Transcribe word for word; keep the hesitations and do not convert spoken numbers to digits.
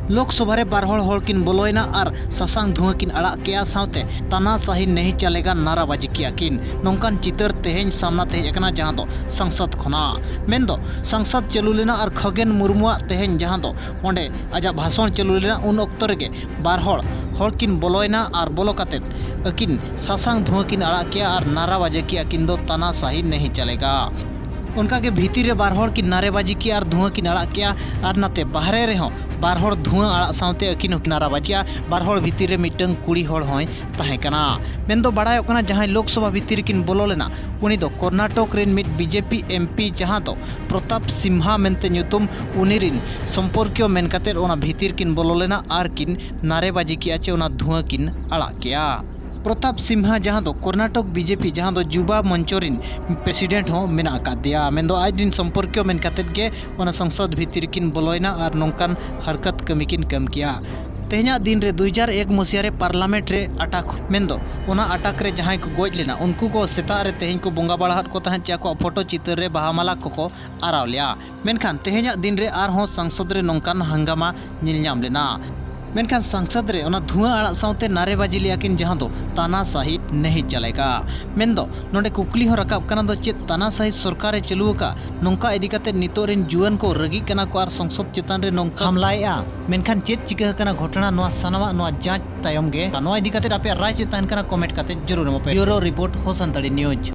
ᱞᱳᱠᱥᱚᱵᱷᱟ ᱨᱮ ᱵᱟᱨ ᱦᱚᱲ ᱦᱚᱲ ᱠᱤᱱ ᱵᱚᱞᱚᱭᱮᱱᱟ ᱟᱨ ᱥᱟᱥᱟᱝ ᱫᱷᱩᱣᱟᱹ ᱠᱤᱱ ᱟᱲᱟᱜ ᱠᱮᱜᱼᱟ, ᱥᱟᱶᱛᱮ ᱛᱟᱱᱟᱥᱟᱦᱤ ᱱᱟᱦᱤ ᱪᱟᱞᱮᱜᱟ ᱱᱟᱨᱟᱵᱟᱡᱤ ᱠᱮᱜᱼᱟ ᱠᱤᱱ᱾ ᱱᱚᱝᱠᱟᱱ ᱪᱤᱛᱟᱹᱨ ᱛᱮᱦᱮᱧ ᱥᱟᱢᱱᱟ ᱛᱮ ᱦᱮᱡ ᱟᱠᱟᱱᱟ, ᱡᱟᱦᱟᱸ ᱫᱚ ᱥᱚᱝᱥᱚᱫ ᱠᱷᱚᱱᱟᱜ᱾ ᱢᱮᱱᱫᱚ ᱥᱚᱝᱥᱚᱫ ᱪᱟᱹᱞᱩ ᱞᱮᱱᱟ ᱟᱨ ᱠᱷᱚᱜᱮᱱ ᱢᱩᱨᱢᱩᱣᱟᱜ ᱛᱮᱦᱮᱧ ᱡᱟᱦᱟᱸ ᱫᱚ ᱚᱸᱰᱮ ᱟᱡᱟᱜ ᱵᱷᱟᱥᱚᱱ ᱪᱟᱹᱞᱩ ᱞᱮᱱᱟ, ᱩᱱ ᱚᱠᱛᱚ ᱨᱮᱜᱮ ᱵᱟᱨ ᱦᱚᱲ ᱦᱚᱲ ᱠᱤᱱ ᱵᱚᱞᱚᱭᱮᱱᱟ ᱟᱨ ᱵᱚᱞᱚ ᱠᱟᱛᱮ ᱟᱹᱠᱤᱱ ᱥᱟᱥᱟᱝ ᱫᱷᱩᱣᱟᱹ ᱠᱤᱱ ᱟᱲᱟᱜ ᱠᱮᱜᱼᱟ ᱟᱨ ᱱᱟᱨᱟᱵᱟᱡᱤ ᱠᱮᱜᱼᱟ ᱠᱤᱱ ᱫᱚ ᱛᱟᱱᱟᱥᱟᱦᱤ ᱱᱟᱦᱤ ᱪᱟᱞᱮᱜᱟ᱾ ᱚᱱᱠᱟᱜᱮ ᱵᱷᱤᱛᱤᱨ ᱨᱮ ᱵᱟᱨ ᱦᱚᱲ ᱠᱤᱱ ᱱᱟᱨᱮᱵᱟᱡᱤ ᱠᱮᱜᱼᱟ ᱟᱨ ᱫᱷᱩᱣᱟᱹ ᱠᱤᱱ ᱟᱲᱟᱜ ᱠᱮᱜᱼᱟ ᱟᱨ ᱱᱟᱛᱮ ᱵᱟᱦᱨᱮ ᱨᱮᱦᱚᱸ ᱵᱟᱨ ᱦᱚᱲ ᱫᱷᱩᱣᱟᱹ ᱟᱲᱟᱜ ᱥᱟᱶᱛᱮ ᱟᱹᱠᱤᱱ ᱦᱚᱸᱠᱤᱱ ᱱᱟᱨᱟᱵᱟᱡᱤ ᱠᱮᱜᱼᱟ᱾ ᱵᱟᱨ ᱦᱚᱲ ᱵᱷᱤᱛᱤᱨ ᱨᱮ ᱢᱤᱫᱴᱟᱝ ᱠᱩᱲᱤ ᱦᱚᱲ ᱦᱚᱸᱭ ᱛᱟᱦᱮᱸ ᱠᱟᱱᱟ᱾ ᱢᱮᱱᱫᱚ ᱵᱟᱲᱟᱭᱚᱜ ᱠᱟᱱᱟ, ᱡᱟᱦᱟᱸᱭ ᱞᱳᱠᱥᱚᱵᱷᱟ ᱵᱷᱤᱛᱤᱨ ᱨᱮᱠᱤᱱ ᱵᱚᱞᱚ ᱞᱮᱱᱟ, ᱩᱱᱤ ᱫᱚ ᱠᱚᱨᱱᱟᱴᱚᱠ ᱨᱮᱱ ᱢᱤᱫ ᱵᱤᱡᱮᱯᱤ ᱮᱢᱯᱤ, ᱡᱟᱦᱟᱸ ᱫᱚ ᱯᱨᱚᱛᱟᱯ ᱥᱤᱢᱦᱟ ᱢᱮᱱᱛᱮ ᱧᱩᱛᱩᱢ, ᱩᱱᱤ ᱨᱤᱱ ᱥᱚᱢᱯᱚᱨᱠᱤᱭᱚ ᱢᱮᱱ ᱠᱟᱛᱮ ᱚᱱᱟ ᱵᱷᱤᱛᱤᱨ ᱠᱤᱱ ᱵᱚᱞᱚ ᱞᱮᱱᱟ ᱟᱨ ᱠᱤᱱ ᱱᱟᱨᱮᱵᱟᱡᱤ ᱠᱮᱜᱼᱟ ᱪᱮ ᱚᱱᱟ ᱫᱷᱩᱣᱟᱹ ᱠᱤᱱ ᱟᱲᱟᱜ ᱠᱮᱜᱼᱟ᱾ ᱯᱨᱚᱛᱟᱯ ᱥᱤᱢᱦᱟ, ᱡᱟᱦᱟᱸ ᱫᱚ ᱠᱚᱨᱱᱟᱴᱚᱠ ᱵᱤᱡᱮᱯᱤ, ᱡᱟᱦᱟᱸ ᱫᱚ ᱡᱩᱵᱟ ᱢᱚᱧᱪᱚ ᱨᱤᱱ ᱯᱨᱮᱥᱤᱰᱮᱱᱴ ᱦᱚᱸ ᱢᱮᱱᱟᱜ ᱟᱠᱟᱫ ᱫᱮᱭᱟ, ᱢᱮᱱᱫᱚ ᱟᱡ ᱨᱤᱱ ᱥᱚᱢᱯᱚᱨᱠᱤᱭᱚ ᱢᱮᱱ ᱠᱟᱛᱮ ᱜᱮ ᱚᱱᱟ ᱥᱚᱝᱥᱚᱫ ᱵᱷᱤᱛᱤᱨ ᱠᱤᱱ ᱵᱚᱞᱚᱭᱮᱱᱟ ᱟᱨ ᱱᱚᱝᱠᱟᱱ ᱦᱟᱨᱠᱟᱛ ᱠᱟᱹᱢᱤ ᱠᱤᱱ ᱠᱟᱹᱢ ᱠᱮᱜᱼᱟ᱾ ᱛᱮᱦᱮᱧᱟᱜ ᱫᱤᱱ ᱨᱮ ᱫᱩ ᱦᱟᱡᱟᱨ ᱮᱠ ᱢᱚᱥᱤᱦᱟ ᱨᱮ ᱯᱟᱨᱞᱟᱢᱮᱱᱴ ᱨᱮ ᱟᱴᱟᱠ, ᱢᱮᱱᱫᱚ ᱚᱱᱟ ᱟᱴᱟᱠ ᱨᱮ ᱡᱟᱦᱟᱸᱭ ᱠᱚ ᱜᱚᱡ ᱞᱮᱱᱟ, ᱩᱱᱠᱩ ᱠᱚ ᱥᱮᱛᱟᱜ ᱨᱮ ᱛᱮᱦᱮᱧ ᱠᱚ ᱵᱚᱸᱜᱟ ᱵᱟᱲᱟ ᱟᱫ ᱠᱚ ᱛᱟᱦᱮᱸᱫ ᱪᱮ ᱟᱠᱚᱣᱟᱜ ᱯᱷᱳᱴᱳ ᱪᱤᱛᱟᱹᱨ ᱨᱮ ᱵᱟᱦᱟ ᱢᱟᱞᱟ ᱠᱚᱠᱚ ᱟᱨᱟᱣ ᱞᱮᱜᱼᱟ᱾ ᱢᱮᱱᱠᱷᱟᱱ ᱛᱮᱦᱮᱧᱟᱜ ᱫᱤᱱ ᱨᱮ ᱟᱨᱦᱚᱸ ᱥᱚᱝᱥᱚᱫ ᱨᱮ ᱱᱚᱝᱠᱟᱱ ᱦᱟᱝᱜᱟᱢᱟ ᱧᱮᱞ ᱧᱟᱢ ᱞᱮᱱᱟ᱾ ᱢᱮᱱᱠᱷᱟᱱ ᱥᱚᱝᱥᱚᱫ ᱨᱮ ᱚᱱᱟ ᱫᱷᱩᱣᱟᱹ ᱟᱲᱟᱜ ᱥᱟᱶᱛᱮ ᱱᱟᱨᱮᱵᱟᱡᱤ ᱞᱮᱜᱼᱟ ᱠᱤᱱ, ᱡᱟᱦᱟᱸ ᱫᱚ ᱛᱟᱱᱟᱥᱟᱦᱤ ᱱᱟᱦᱤ ᱪᱟᱞᱮᱜᱟ᱾ ᱢᱮᱱᱫᱚ ᱱᱚᱰᱮ ᱠᱩᱠᱞᱤ ᱦᱚᱸ ᱨᱟᱠᱟᱵ ᱠᱟᱱᱟ ᱫᱚ ᱪᱮᱫ ᱛᱟᱱᱟᱥᱟᱦᱤ ᱥᱚᱨᱠᱟᱨ ᱮ ᱪᱟᱹᱞᱩ ᱟᱠᱟᱫ, ᱱᱚᱝᱠᱟ ᱤᱫᱤ ᱠᱟᱛᱮ ᱱᱤᱛᱚᱜ ᱨᱤᱱ ᱡᱩᱣᱟᱹᱱ ᱠᱚ ᱨᱟᱹᱜᱤᱜ ᱠᱟᱱᱟ ᱠᱚ ᱟᱨ ᱥᱚᱝᱥᱚᱫ ᱪᱮᱛᱟᱱ ᱨᱮ ᱱᱚᱝᱠᱟ ᱦᱟᱢᱞᱟᱭᱮᱜᱼᱟ᱾ ᱢᱮᱱᱠᱷᱟᱱ ᱪᱮᱫ ᱪᱤᱠᱟᱹ ᱟᱠᱟᱱᱟ ᱜᱷᱚᱴᱚᱱᱟ, ᱱᱚᱣᱟ ᱥᱟᱱᱟᱢᱟᱜ ᱱᱚᱣᱟ ᱡᱟᱸᱪ ᱛᱟᱭᱚᱢ ᱜᱮ᱾ ᱱᱚᱣᱟ ᱤᱫᱤ ᱠᱟᱛᱮ ᱟᱯᱮᱭᱟᱜ ᱨᱟᱭ ᱪᱮᱫ ᱛᱟᱦᱮᱱ ᱠᱟᱱᱟ, ᱠᱚᱢᱮᱱᱴ ᱠᱟᱛᱮ ᱡᱟᱹᱨᱩᱲ ᱮᱢᱚᱜ ᱯᱮ᱾ ᱵᱤᱭᱩᱨᱳ ᱨᱤᱯᱳᱨᱴ, ᱦᱳ ᱥᱟᱱᱛᱟᱲᱤ ᱱᱤᱭᱩᱡᱽ᱾